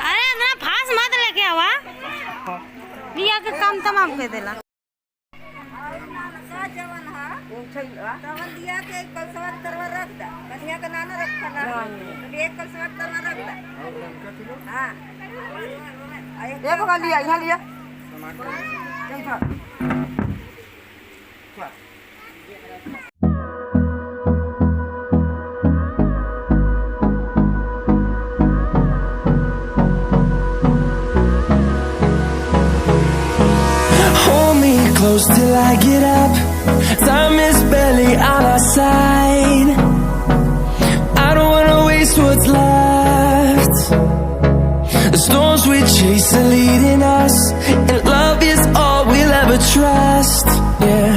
अरे इतना फास मत लेके आवा, बिया के काम तमाम कर देला। तवन दिया के कलसवा तरवा रख दा, कन्या का नाना रखा ना, एक कलसवा तरवा रख दा। हां, एक बार लिया, यहाँ लिया। चल चल। Hold me close till I get up. Time is barely on our side. I don't wanna waste what's left. The storms we chase are leading us, and love is all we'll ever trust. Yeah,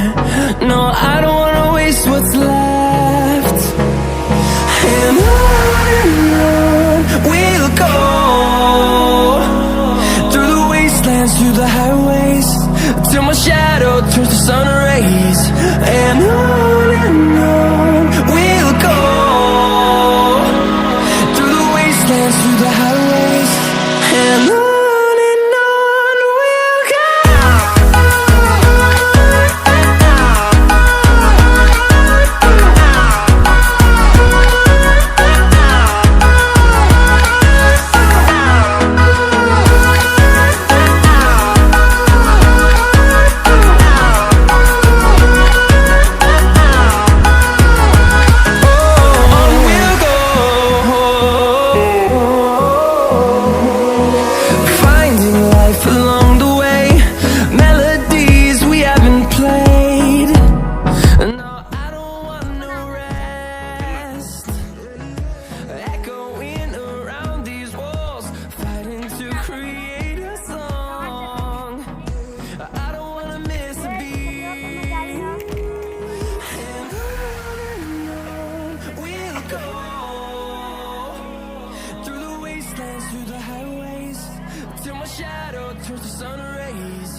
no, I don't wanna waste what's left. And on we'll go, through the wastelands, through the highways, till my shadow turns to sun rays. And on we'll go, through the wastelands, through the highways, and on we'll go. On we'll go, finding life along the way, melodies we haven't played. No, I don't want no rest. Echoing around these walls, fighting to create a song. I don't wanna miss a beat. And on we'll go, through the wastelands, through the highways, till my shadow turns to sun rays.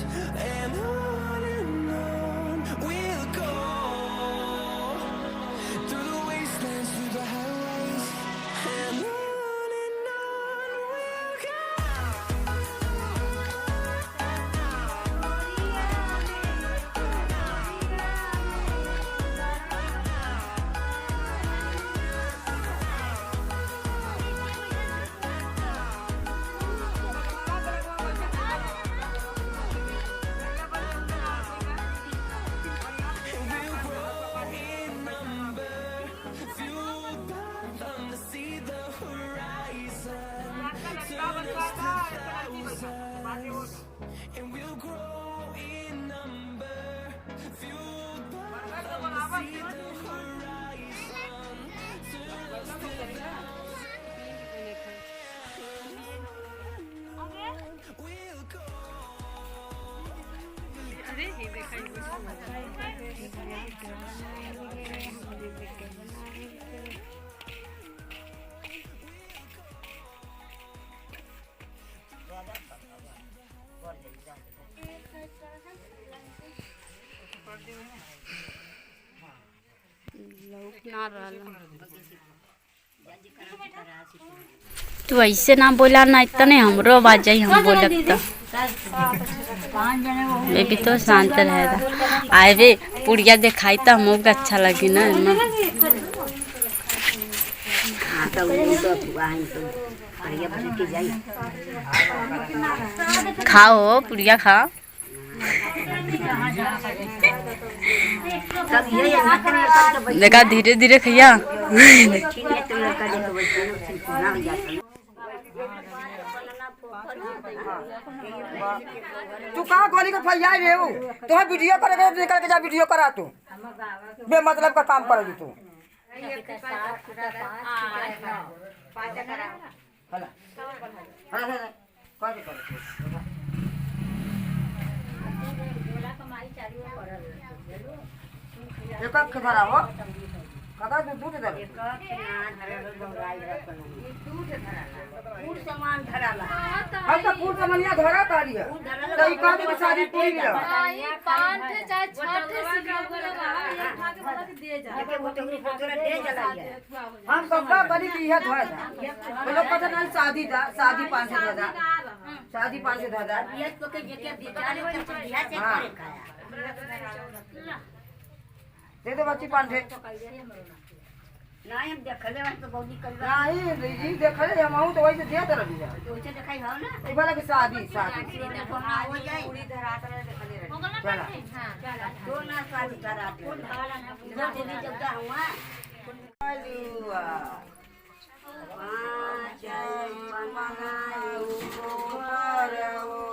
And on we'll go, through the wastelands, through the highways, and on we'll go. And we'll grow in number, fueled by them to see the horizon. Turn us to thousands, and we'll grow in number, fueled by them to see the horizon. Turn us to thousands. We'll go. अरे ये देखा। ना रहल। तू ऐसे ना बोला ना, इतने हमरो आवाज जाई, हम बोलब तो बेबी तो शांत रहेगा। आए पुड़िया दिखाई तो हमको के अच्छा लगी ना एमा। हाँ, तो वो तो आई तो बढ़िया बन के जाई। खाओ, पुड़िया खाओ। तब ये लड़का तो देखा, धीरे धीरे खैया। ठीक है, तो लड़का देखो बैठा ना, उससे कोना हो जाता ना। तू कहाँ गोली को फैया रे हो? तुम्हें वीडियो करेगा, निकल के जा, वीडियो करा। तू बेमतलब का काम करेगी तू। हला हला हला, कर दे, कर दे। एक के धरा हो काका, तू दूध धरा। कुल सामान धराला। अब तो फूल समनिया धरा तारी है तो ई कहते कि शादी पूरी लिया। नहीं 5 चाहे 6 दे जा। हम कब्बा बनी की यह धोया था बोलो पता नहीं शादी था शादी 5 से धोदा शादी 5 से धोदा। हाँ दे दो बच्ची 5 नहीं हम देखले तो बहुत निकल नहीं जी देखले हम आऊं तो वैसे दे दे रही है वैसे दिखाई हो ना एक बार की शादी शादी हो जाए चला दो ना शादी करा दो देवी देवता हुआ अलुआ पाँच मनाऊ परवो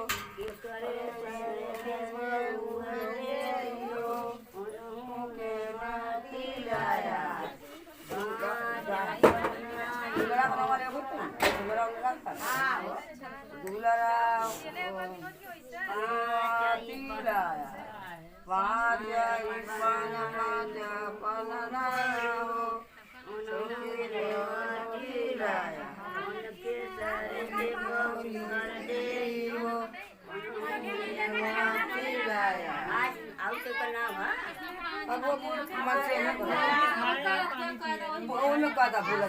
आज आउ तो का नाम है अब वो मन से नहीं वो में का था बोला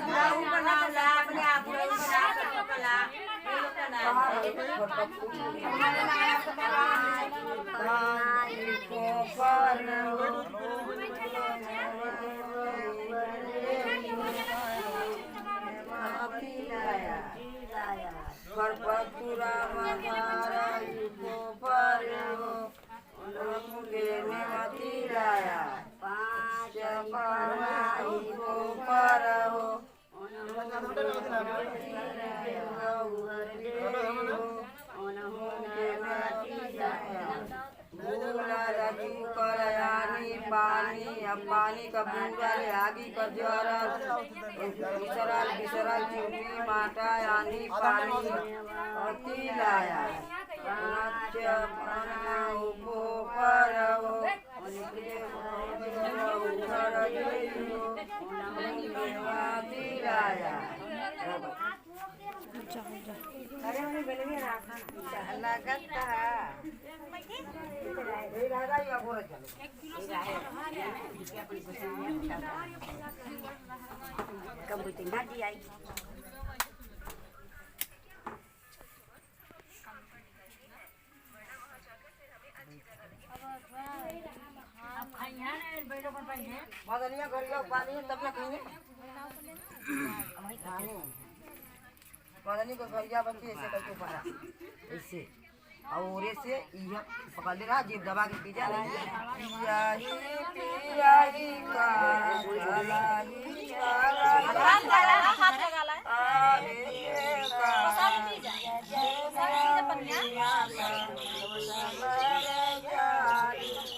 पानी अब पानी का पूरा आगी का जरा विसराल विसराल चिमटी माटा आंधी पानी अति लाया पाँच पाना उपो परवो लाया लगता है कब ना दिया मदनिया घर लो पानी तब ना कहीं मदनी को घरिया बच्ची ऐसे करके ऊपर ऐसे और ओरे से यह पकड़ ले रहा जीभ दबा के पी जा पिया ही का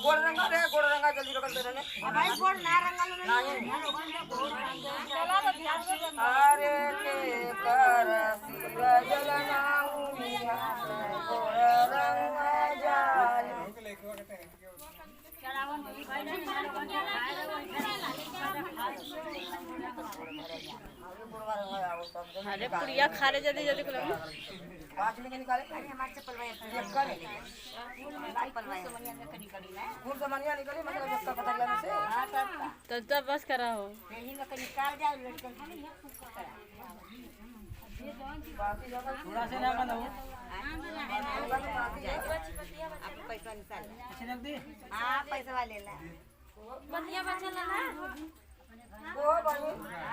गोड़ रंगा रे गोड़ रंगा जल्दी रखल दे रे भाई गोड़ ना रंगल नहीं अरे के कर शिव जलनाऊ मिया गोड़ रंगा जाल अरे पुड़िया खा रहे जल्दी जल्दी कुल 5 मिनट निकाले हमारे चप्पल भाई एक कर फूल सामानिया निकले मतलब उसका पता लगा से हां तब तब तो बस करा हो यही में कहीं निकाल जाओ लड़कन बाकी जगह थोड़ा से ना बनाओ आप पैसा निकाल हां पैसा वाले ला बतिया बचल ना वो बनी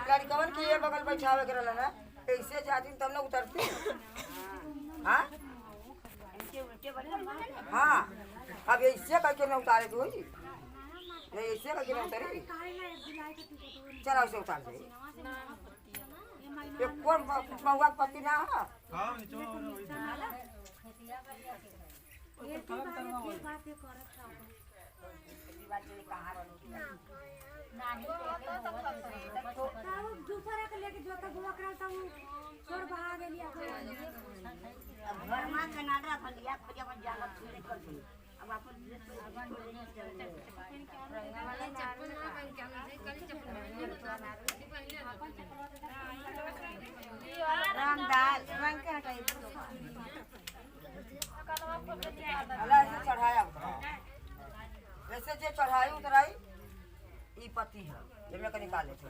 लड़कवन की ये बगल बैठावे के रहला ना ऐसे जाती तब ना उतरती। हाँ हाँ अब ऐसे करके ना उतारे तो होई नहीं ऐसे करके ना उतारे चल ऐसे उतार दे ये कौन महुआ के पत्ती ना है। दूसरा के लेके जोता गोवा करता हूँ छोड़ बहा गेलिया अब घर में कनाडा रख लिया खोजा पर जाना छूने कर दी अब अपन ड्रेस छोड़ नहीं चल रामदास रंग के हटाई। पत्ती है एमे के निकाले थे।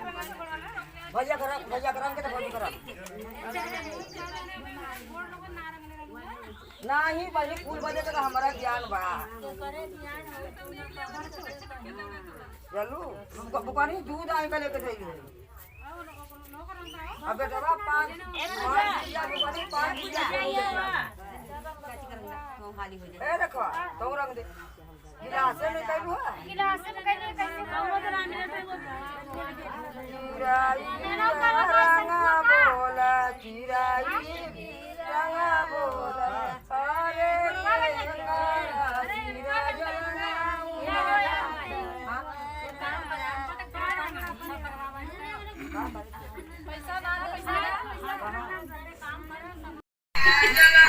भैया कर भैया कर के तो भौजी कर नहीं पहले कुल बजे तक हमारा ज्ञान बा। चलू बुकानी दूध आए का लेके जाइए। अब बेटा पाँच बुकानी 5 ए रखवा तो रंग दे गिलास में कैलू है गिलास में कैलू कैसे चिराई रंगा बोला चिराई रंगा बोला अरे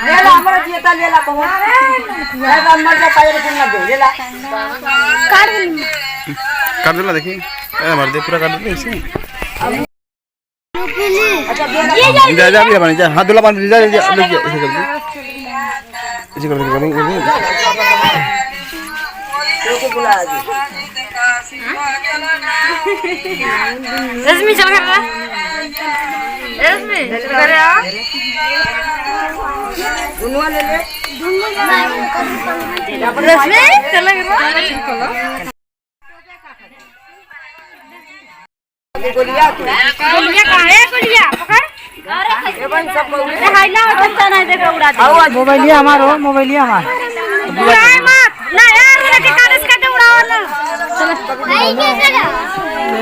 लेला हमारा जीता लेला बहुत अरे मर जा पायर सुन ना दे लेला काट देला देखी ए मार दे पूरा काट दे इसे। अच्छा जा जा भी बन जा हां दूल्हा बन जा जा ले जा ऐसे कर दे ऐसे कर दे कर दे को बुला दे रश्मि चल कर रश्मि चल कर आ दुनुआ ले ले रश्मि चल कर गोलिया के गोलिया कहां है गोलिया पकड़ अरे ए बन सब ए हाइला होता नहीं देखो उड़ा दे आओ आज मोबाइलिया हमार हो, मोबाइलिया हमार उड़ाए मत ना यार लगे कागज काटे उड़ाओ ना ले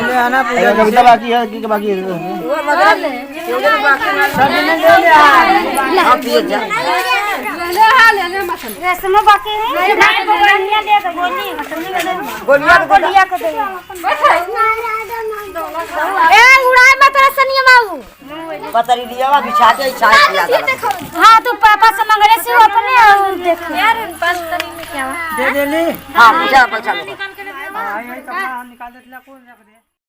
ले आना पूजा कविता बाकी है की बाकी है वो मतलब चौदह बाकी ना सब ले ले आ हां पिए जा रेशम बाकी है गोलिया ले गोली गोलिया के गोलिया के दे ए उड़ाए मत रसनिया बाबू पतरी लिया बिछा के छाय पिया दे हां तू पापा से मंगले से अपने और देख यार पास तनी में क्या दे दे ले हां जा पैसा ले आई आई कपड़ा निकाल देला कौन रख दे।